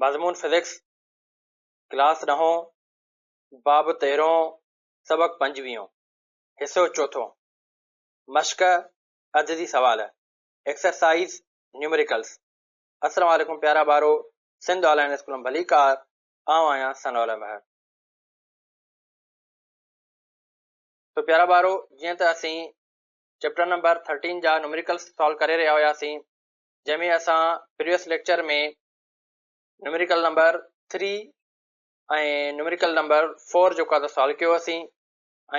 مضمون physics, class ڏهون، باب تيرهون، سبق پنجويهون، حصو چوٿون، مشق عددي سوال، ايڪسرسائيز نيومريڪلز. السلام عليڪم پيارا ٻارو، سنڌ آن لائين اسڪول ۾ ڀليڪار، آئون آهيان ثناءالله مهر. تو پيارا ٻارو، جيئن ته اسين چيپٽر نمبر ٿرٽين جا نيومريڪلز سالو ڪري رهيا هياسين، جنهن ۾ اسان previous lecture ۾ numerical number 3 ۽ numerical number 4 جيڪو آهي ته سالو ڪيو هوسين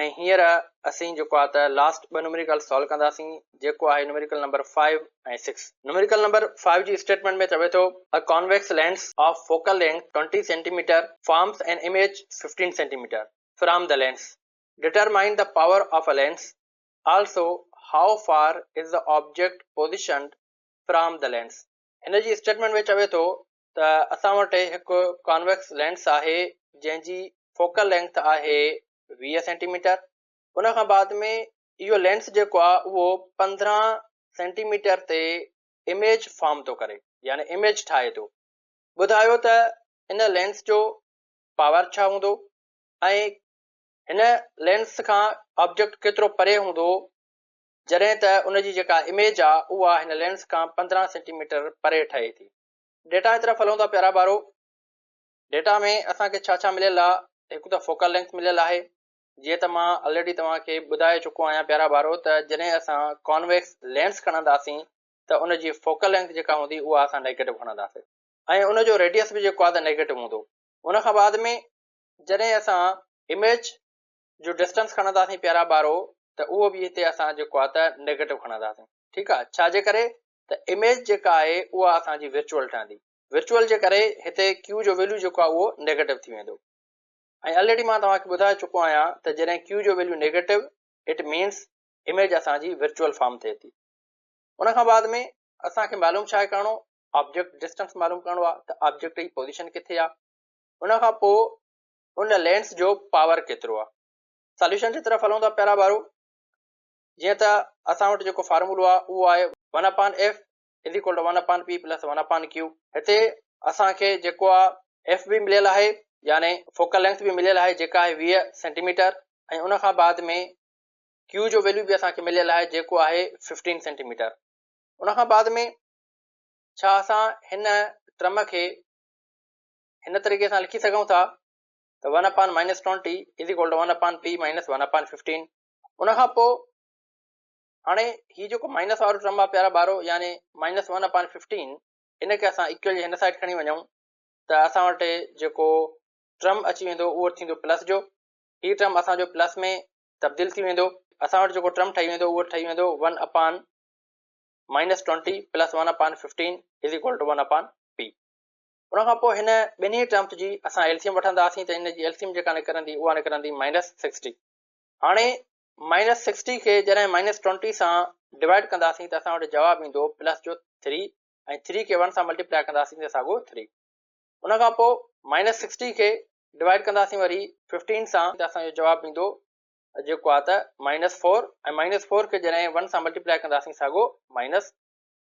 ۽ هينئر اسين جيڪو آهي ته لاسٽ ٻه نيومريڪل سالو ڪنداسين، جيڪو آهي نيومريڪل نمبر 5 ۽ 6. نيومريڪل نمبر 5 جي اسٽيٽمينٽ ۾ چوي ٿو، A convex lens of focal length 20 centimeter forms an image 15 centimeter from the lens. Determine the power of a lens. Also how far is the object positioned from the lens. هن جي statement ۾ چوي ٿو ته اسان وٽ هڪ ڪانويڪس lens آهي جنهن جي فوڪل لينٿ آهي 20 سينٽي ميٽر، ان کان بعد ۾ اهو لينس جيڪو آهي اهو 15 سينٽي ميٽر تي اميج فارم ٿو ڪري يعني اميج ٺاهي ٿو. ٻڌايو ته ان لينس جو پاور ڇا هوندو ۽ هن لينس کان آبجيڪٽ ڪيترو پري هوندو جڏهن ته ان جي جيڪا اميج آ اها هن لينس کان 15 سينٽي ميٽر پري ٺهي ٿي. ڊيٽا جي طرف هلون ٿا پيارا ٻارو. ڊيٽا ۾ اسان کي ڇا ڇا مليل آ، هڪ ته فوڪل لينٿ مليل آهي، جيئن ته مان الريڊي توهان کي ٻڌائي چڪو آهيان پيارا ٻارو ته جڏهن اسان ڪانويڪس لينس کڻنداسين ته ان جي فوڪل لينٿ جيڪا هوندي اها اسان نيگيٽو کڻنداسين ۽ ان جو ريڊيس به جيڪو آ ته نيگيٽو هوندو. ان کان بعد ۾ جڏهن اسان اميج جو ڊسٽنس کڻنداسين پيارا ٻارو ته اهو به هتي اسان جيڪو آهي ته نيگيٽو کڻنداسين ٺيڪ آهي ڇا جي ڪري ته اميج جيڪا آهي اها اسان جي ورچوئل ٺهندي ورچوئل جي ڪري هتي ڪيو جو ويليو جيڪو آهي اهو نيگيٽو ٿي ويندو ۽ الريڊي مان توهان کي ٻڌائي چڪو آهيان ته جڏهن ڪيو جو value negative it means image اسان جي ورچوئل فارم ٿئي ٿي. ان کان بعد ۾ اسان کي معلوم ڇا آهي ڪرڻو آبجيڪٽ ڊسٽنس معلوم ڪرڻو آهي ته آبجيڪٽ جي پوزيشن ڪٿي آهي ان کان پوء ان لينس جو پاور ڪيترو آهي. ساليوشن جي طرف هلون ٿا پيارا ٻارو. جيئن ته اسان وٽ جيڪو فارمولو آهي اهو آهي one upon F is equal to one upon P plus one upon Q. هتي اسان کي جيڪو آهي ايف به مليل آهي يعني فوڪل لينٿ به مليل آهي جيڪا آهي 20 سينٽي ميٽر ۽ ان کان بعد ۾ ڪيو جو ويليو به اسان کي مليل آهي جيڪو آهي 15 سينٽي ميٽر. ان کان بعد ۾ ڇا اسان هن ٽرم کي هن طريقي سان لکي سگهون ٿا ته one upon minus twenty is equal to one upon P minus one upon fifteen. ان کان پوء هاڻي هي جيڪو مائنس وارو ٽرم آهي پيارا ٻارو يعني مائنس ون اپان ففٽين ان کي اسان ايڪول جي هن سائيڊ کڻي وڃون ته اسان وٽ جيڪو ٽرم اچي ويندو اهو ٿيندو پلس جو، هي ٽرم اسان جو پلس ۾ تبديل ٿي ويندو، اسان وٽ جيڪو ٽرم ٺهي ويندو اهو ٺهي ويندو one upon minus twenty plus one upon fifteen is equal to one upon P. ان کان پوء هن ٻنهي ٽرمز جي اسان ايل سي ايم وٺنداسين ته ان جي ايل سي ايم جيڪا نڪرندي اها نڪرندي مائنس سڪسٽي. هاڻي مائنس سڪسٽي کي جڏهن مائنس ٽوئنٽي سان ڊوائيڊ ڪنداسين ته اسان وٽ جواب ايندو پلس جو ٿري ۽ ٿري کي ون سان ملٽيپلائي ڪنداسين ته ساڳو ٿري. ان کان پوء مائنس سڪسٽي کي ڊوائيڊ ڪنداسين وري ففٽين سان ته اسان جو جواب ايندو جيڪو آهي ته مائنس فور ۽ مائنس فور کي جڏهن ون سان ملٽيپلائي ڪنداسين ساڳو مائنس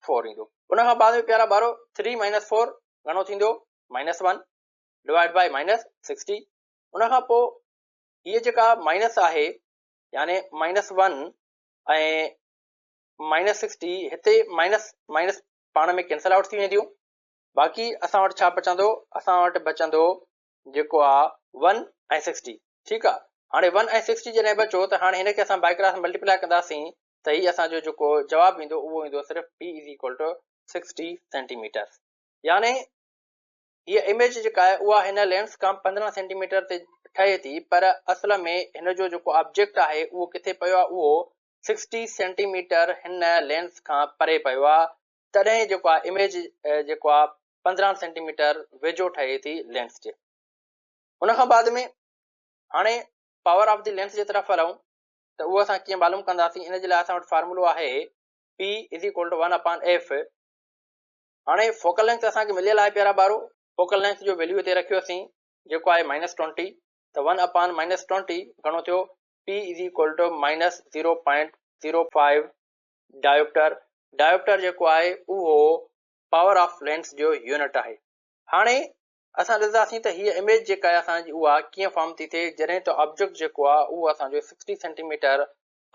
فور ايندو. ان کان بعد ۾ پيارا ٻارو ٿري مائنس فور گهڻو ٿيندو minus one divide by minus sixty. ان کان پوء هيء جيڪا مائنس آهي يعني مائنس ون ۽ مائنس سڪسٽي هتي مائنس مائنس پاڻ ۾ ڪينسل آئوٽ ٿي وينديون، باقي اسان وٽ ڇا بچندو، اسان وٽ بچندو جيڪو آ ون ۽ سڪسٽي. ٺيڪ آ، هاڻي ون ۽ سڪسٽي جڏهن بچو ته هاڻي هن کي اسان بائي ڪراس ملٽيپلائي ڪنداسين ته هي اسان جو جيڪو جواب ايندو اهو ايندو صرف P is equal to 60 centimetre يعني هيء اميج جيڪا آهي اها هن لينس کان 15 سينٽي ميٽر تي ٺهي ٿي پر اصل ۾ هن جو جيڪو آبجيڪٽ آهي اهو ڪٿي پيو آهي اهو 60 سينٽي ميٽر هن لينس کان پري پيو آهي تڏهن جيڪو آهي اميج جيڪو آهي 15 سينٽي ميٽر ويجهو ٺهي ٿي لينس جي. ان کان بعد ۾ هاڻي پاور آف the lens جي طرف هلون ته اهو اسان ڪيئن معلوم ڪنداسين ان جي لاء اسان وٽ فارمولو آهي P is equal to 1 upon F. هاڻي فوڪل لينٿ اسان کي مليل آهي پيارا ٻارو، فوڪل لينٿ جو ويليو هتي رکيوسين جيڪو آهي مائنس ٽوئنٽي ته 1 اپان مائنس ٽوئنٽي گهڻو ٿيو P is equal to minus zero point zero five dioptre. Dioptre جيڪو آهي اهو پاور آف لينس جو يونٽ آهي. هاڻي اسان ڏسنداسين ته هيء اميج جيڪا آهي اسان جي اها ڪيئن فارم ٿي ٿئي جڏهن ته آبجيڪٽ جيڪو آهي اهو اسان جو 60 centimetre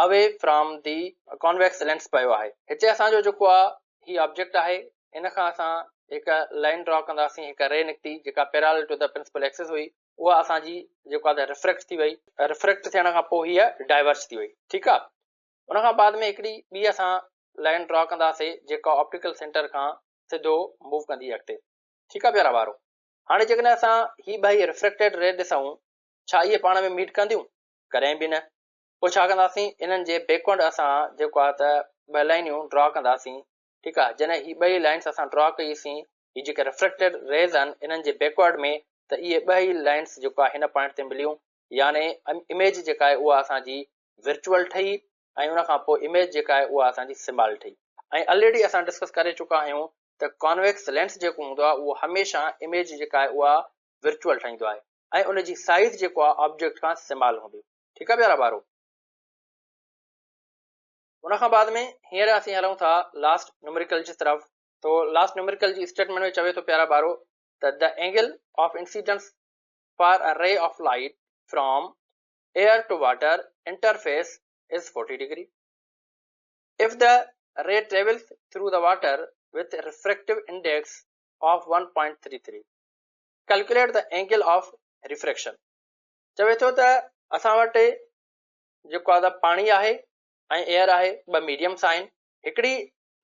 away from the convex lens پيو آهي. هتي اسان جو جيڪو آهي هي آبجيڪٽ آهي ان کان اسان هڪ لائين ڊرا ڪنداسين هڪ ري نڪتي جيڪا parallel to the principal axis هئي اها اسان جي جيڪو آهي ريفريڪٽ ٿي وئي ريفريڪٽ ٿيڻ کان پوء هيء ڊائيورج ٿي وئي ٺيڪ آهي ان کان بعد ۾ هڪڙي ٻي اسان لائين ڊرا ڪنداسين جيڪا آپٽيڪل سينٽر کان سڌو موو ڪندي اڳتي. ٺيڪ آ پيارا ٻارو هاڻي جيڪڏهن اسان هي ٻئي ريفريڪٽيڊ ري ڏسون ڇا اهي پاڻ ۾ ميٽ ڪنديون؟ ڪڏهن به نه. پوء ڇا ڪنداسين انهن جي بيڪورڊ اسان جيڪو آ ته ٻه لائنيون ڊرا ڪنداسين ٺيڪ آ جڏهن هي ٻئي لائنس اسان ڊرا ڪئي سين هي جيڪي ريفريڪٽيڊ ريز آهن انهن جي بيڪورڊ ۾ ته اهي ٻئي لائنس جيڪو آ هن پوائنٽ تي مليون يعني اميج جيڪا آهي اها اسان جي ورچوئل ٺهي ۽ ان کان پوء اميج جيڪا آهي اها اسان جي سمال ٺهي ۽ الريڊي اسان ڊسڪس ڪري چڪا آهيون ته ڪانويڪس لينس جيڪو هوندو آهي اهو هميشه اميج جيڪا آهي اها ورچوئل ٺاهيندو آهي ۽ ان جي سائيز جيڪو آهي آبجيڪٽ کان سمال هوندي ٺيڪ آهي پيارا ٻارو. ان کان بعد ۾ هينئر اسين هلون ٿا لاسٽ نومريڪل جي طرف. تو لاسٽ نومريڪل جي اسٽيٽمينٽ ۾ چوي ٿو پيارا ٻارو ته the angle of incidence for a ray of light from air to water interface is 40 degree. If the ray travels through the water with refractive index of 1.33, calculate the angle of refraction. چوي ٿو ته اسان وٽ جيڪو آ پاڻي آهي ۽ air آهي ٻه ميڊيمس آهن هڪڙي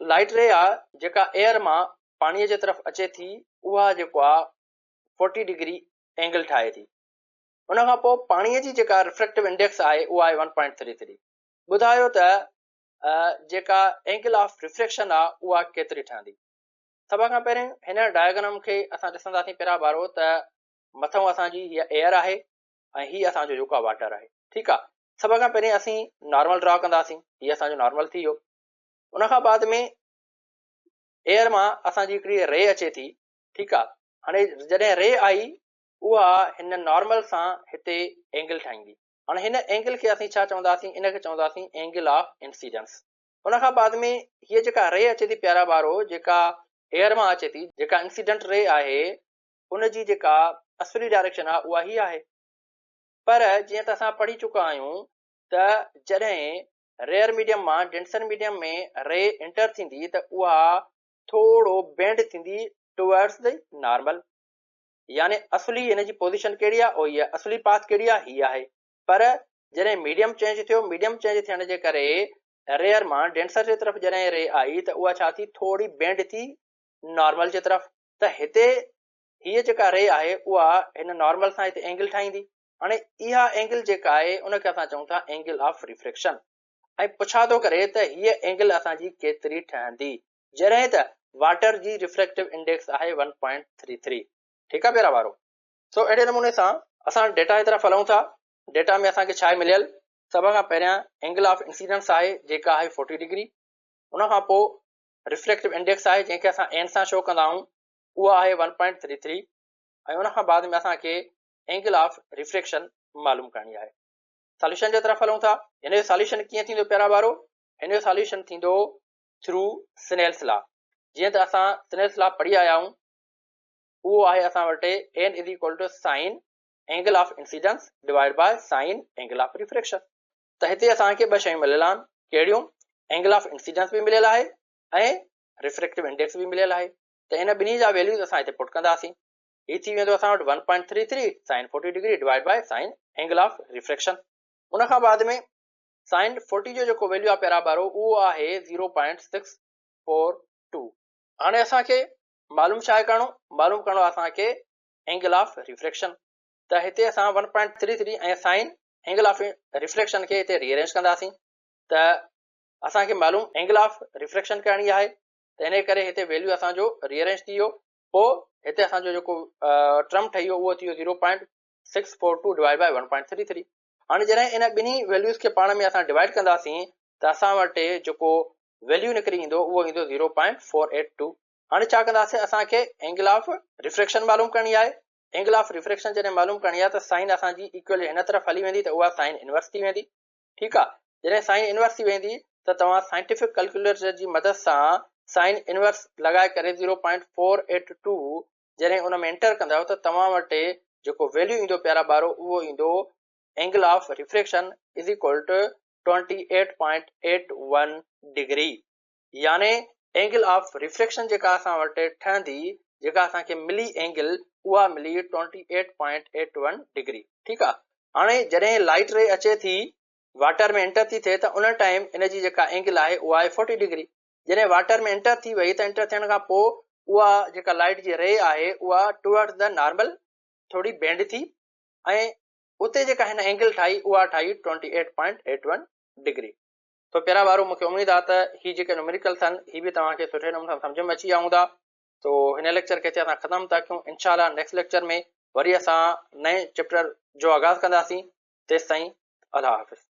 لائٽ ري آ جيڪا ايئر مان پاڻي جي طرف اچي ٿي اها جيڪو آ 40 ڊگري اينگل ٺاهي ٿي ان کان پوء پاڻي جي جيڪا ريفريڪٽو انڊيڪس آهي اها آهي 1.33 ٻڌايو ته جيڪا اينگل آف ريفريڪشن آ اها ڪيتري ٺهندي. سڀ کان پهرين هن ڊائگرام کي اسان ڏسنداسين پيرا ٻارو ته مٿئون اسان جي هيء ايئر آهي ۽ هي اسان جو جيڪو آ واٽر آهي ٺيڪ آ. سڀ کان پهرين اسين نارمل ڊرا ڪنداسين هي اسان جو نارمل ٿي ويو. ان کان بعد ۾ ايئر مان اسان جي هڪڙي ري اچي ٿي ٺيڪ آ. هاڻي جڏهن ري آئي اها هن نارمل سان هتي اينگل ٺاهيندي. هاڻي هن اينگل کي اسين ڇا چونداسين؟ ان کي چونداسين اينگل آف انسيڊنس. ان کان بعد ۾ هيء جيڪا ري اچي ٿي پيارا ٻارو جيڪا ايئر مان اچي ٿي جيڪا انسيڊنٽ ري آهي ان جي جيڪا اصلي ڊائريڪشن آهي اها هي آهي پر جيئن ته اسان پڙهي چڪا آهيون ته جڏهن ريئر ميڊيم مان ڊينسر ميڊيم ۾ ري انٽر ٿيندي ته اها ٿورو بينڊ ٿيندي ٽوورڊس the normal. يعني اصلي هن جي پوزيشن ڪهڙي آهي اهو هي آهي اصلي پاٿ ڪهڙي آهي هي آهي پر جڏهن ميڊيم چينج ٿيو ميڊيم چينج ٿيڻ جي ڪري ريئر مان ڊينسر جي طرف جڏهن ري آئي ته اها ڇا ٿي ٿوري بينڊ ٿي نارمل جي طرف ته هتي هيء جيڪا ري آهي اها هن نارمل سان هتي اينگل ٺاهيندي هاڻي اها اينگل جيڪا آهي ان کي اسان چئون ٿا اينگل آف ريفريڪشن ۽ پڇا ٿو ڪري ته هيء اينگل اسان جي ڪيتري ٺهندي جڏهن ته واٽر جي ريفريڪٽو انڊيڪس آهي 1.33. ٺيڪ آ پيارا ٻارو. سو اهڙي نموني سان اسان ڊيٽا جي طرف هلون ٿا. ڊيٽا ۾ اسان کي ڇا آهي مليل؟ سڀ کان پهريان اينگل آف انسيڊنس آهي جيڪا آهي 40 ڊگري. ان کان پوء ريفريڪٽو انڊيڪس آهي جنهن کي اسان N سان شو ڪندا آهيون اها آهي 1.33 ۽ ان کان بعد ۾ اسان کي اينگل آف ريفريڪشن معلوم ڪرڻي آهي. ساليوشن جي طرف هلون ٿا. هن جو ساليوشن ڪيئن ٿيندو پيارا ٻارو؟ هن جو ساليوشن ٿيندو ٿرو سنيلس لا. جيئن ته اسان سنيلس لا پڙهي آيا آهيون اهو آهي اسان وٽ N is equal to sine angle of incidence divide by sine angle of refraction. ته هتي اسان کي ٻه شيون مليل آهن ڪهڙيون؟ اينگل آف انسيڊنس به مليل آهي ۽ ريفريڪٽو انڊيڪس به مليل آهي ته ان ٻنهي جا ويليوز اسان هتي پٽ ڪنداسين. هي ٿي ويندو اسان وٽ 1.33 sine 40 degree divide by sine angle of refraction. ان کان بعد ۾ سائن 40 جو جيڪو ويليو آهي پيارا ٻارو اهو آهي 0.642. هاڻي اسان کي معلوم ڇا آهي ڪرڻو؟ معلوم ڪرڻو آهي اسان کي اينگل آف ريفريڪشن. ته هتي اسان 1.33 ۽ سائن اينگل آف ريفريڪشن کي هتي ري ارينج ڪنداسين ته اسان کي معلوم اينگل آف ريفريڪشن ڪرڻي آهي ته انهي ڪري هتي ويليو اسان جو ري ارينج ٿي ويو. پوء هتي اسان جو جيڪو ٽرم ٺهي ويو اهو ٿي ويو 0.642 ڊوائيڊ بائي 1.33. هاڻي جڏهن ان ٻنهي ويليوز کي پاڻ ۾ اسان ڊوائيڊ ڪنداسين ته اسان وٽ جيڪو ويليو نڪري ايندو اهو ايندو 0.482. هاڻي ڇا ڪنداسين اسان کي اينگل آف ريفريڪشن معلوم ڪرڻي آهي. اينگل آف ريفريڪشن جڏهن معلوم ڪرڻي آهي ته سائن اسان جي ايڪول هن طرف هلي ويندي ته اها سائن انورس ٿي ويندي. ٺيڪ آهي جڏهن سائن انورس ٿي ويندي ته توهان سائنٽيفڪ ڪلڪيوليٽر جي مدد سان سائن انورس لڳائي ڪري 0.482 جڏهن ان ۾ انٽر ڪندؤ ته توهان وٽ جيڪو ويليو ايندو پيارا ٻارو اهو ايندو angle of refraction is equal to 28.81 degree يعني اينگل آف ريفريڪشن جيڪا اسان وٽ ٺهندي جيڪا اسان کي ملي اينگل اها ملي 28.81 ڊگري ٺيڪ آ. هاڻي جڏهن لائٽ ري اچي ٿي واٽر ۾ انٽر ٿي ٿئي ته ان ٽائيم ان جي جيڪا اينگل آهي اها آهي 40 ڊگري. جڏهن واٽر ۾ انٽر ٿي وئي ته انٽر ٿيڻ کان پوء اها جيڪا لائٽ جي ري آهي اها ٽوورڊز the normal ٿوري بينڊ ٿي ۽ اتي جيڪا هن اينگل ٺاهي اها ٺاهي 28.81 ڊگري. سو پيارا ٻارو مونکي اميد آ ته هي جيڪي نوميريڪلس آهن هي به توهان کي سٺي نموني سان سمجهه ۾ اچي ويا هوندا. سو هن ليڪچر کي هتي اسان ختم ٿا ڪيون انشاء الله نيڪسٽ ليڪچر ۾ وري اسان نئين چيپٽر جو آغاز ڪنداسين تيستائين الله حافظ.